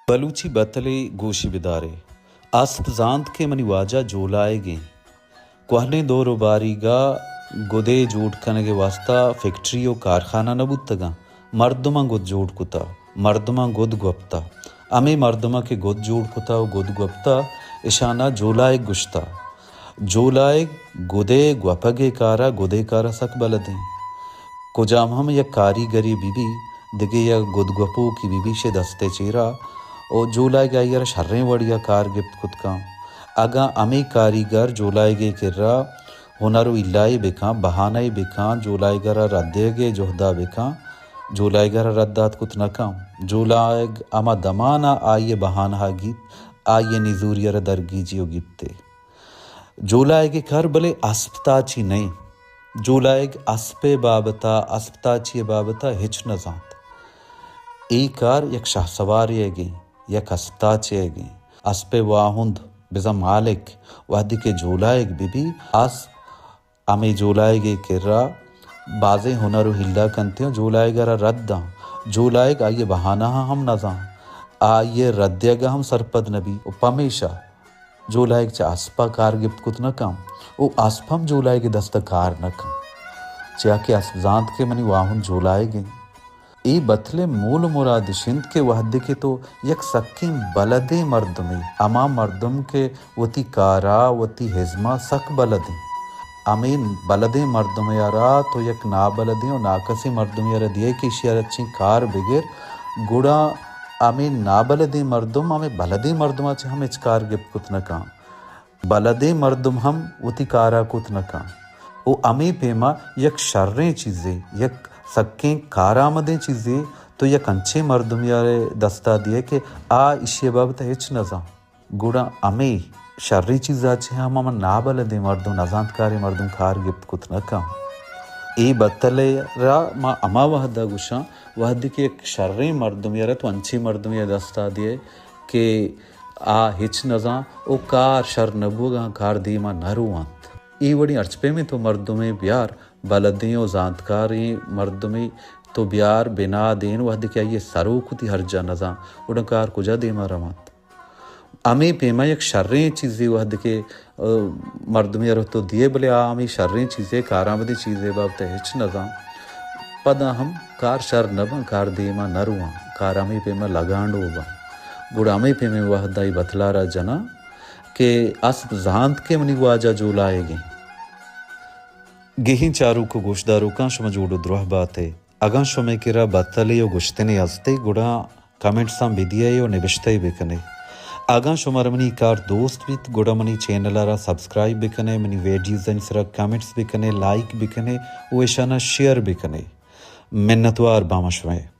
بلوچی بتلے گوشی بدارے۔ اسپ زانت کہ منی واجہ جولائیگیں۔ کوہنیں دور و باریگا گدے جوڑ کنگے واسطہ فیکٹری و کارخانہ نہ بوتگاں۔ مردماں گد جوڑ کتا، مردماں گد گوپتا۔ ہمے مردماں کہ گد جوڑ کتا و گد گوپتا، اشانا جولائیگ گوشتا۔ جولائیگ گدے گوپگے کارا، گدے کارا سک بلدیں۔ کجام ہم یک کاریگرے بہ بی، دگہ یک گد گوپوکے بہ بی شے دستے چیرا، او جولائیگ آئی را شریں وڑیا کار گپت کت کن۔ اگاں ہمے کاریگر جولائیگے کرا ہنر و ہیلائے بکن، بہانہ بکن، جولائیگرا رد دیگے جہدا بکن، جولائیگرا رد دات کت نہ کن۔ جولائیگ ہما دمانا آئی بہانہ گیت، آئی نزوری را درگیجی و گیپتے۔ جولائیگے کار بلے اسپ تاچی نئیں۔ جولائیگ اسپے بابتا، اسپ تاچی بابتا ہچ نہ زانت۔ اے کار یک شہسواریگیں، یک اسپ تاچیگیں۔ اسپے واہند بزاں مالک وہدے کہ جولائیگ بہ بی، اسپ ہمے جولائیگے کرا بازیں ہنر و ہیلا کنتیں و جولائیگرا رد داں۔ جولائیگ آئی بہانہاں ہم نزان، آئی رد دیگا ہم سرپد نبی و پمیشا جولائیگ چہ اسپا کار گپت کت نہ کن و اسپ ہم جولائیگ دستا کار نہ کن، چیا کہ اسپ زانت کہ منی واہند جولائیگیں۔ اے بتلے مول و مراد اش انت کہ وہدے کہ تو یک سکیں بلدیں مردمے، ہما مردم کہ وتی کارا، وتی ہزما سک بلدیں، ہمے بلدیں مردمے را تو یک نابلدیں و ناکسیں مردمے را دیئے کہ ایشی را چین کار بگر، گڑا ہمے نابلدیں مردم ہمے بلدیں مردما چہ ہم ہچ کار گپت کت نہ کن۔ بلدیں مردم ہم وتی کارا کت نہ کن۔ و ہمے پیما یک شریں چیزے، یک سکیں کارآمدیں چیزے تو یک انچیں مردمے را دستا دیئے کہ آ ایشی بابت ہچ نزان۔ گڑا ہمے شریں چیزا چہ ہم ہما نابلدیں مردم، نزانتکاریں مردم کار گپت کت نہ کن۔ اے بتلے را ما ہما وہدا گوشاں، وہدے کہ یک شریں مردمے را تو انچیں مردمے دستا دیئے کہ آ ہچ نزان و کار شر نہ بوگاں، کار دیما نہ روانت۔ اے وڑیں ہرچ پیمیں تو مردمے بیار، بلدیں و زانتکاریں مردمے تو بیار، بنا دین وہدے کہ آئی سروک وتی ہرجا نزان، گڑا کار کجا دیما روانت؟ ہمے پیما یک شریں چیزے وہدے کہ، ء، مردمے را تو دیئے، بلے آ ہمے شریں چیزے، کارآمدیں چیزے بابت ہچ نزان، پدا ہم کار شر نہ باں، کار دیما نہ روان، کار ہمے پیما لگانڈو باں۔ گڑا ہمے پیمیں وہدا اے بتلا را جناں کہ اسپ زانت کہ منی واجہ جولائیگیں۔ گہین چاروک و گوشداروکاں، شما جوڑ و دراہ باتے۔ اگاں شمے کرا بتلے و گوشتنے ہستے، گڑا کمنٹساں بدیئے و نبشتہ بکنے۔ اگاں شمارا منی کار دوست بیت، گڑا منی چینل را سبسکرائب بکنے، منی ویڈیوزانی سرا کمنٹس بکنے، لائک بکنے و اشانا شیئر بکنے۔ منتوار باں شمے۔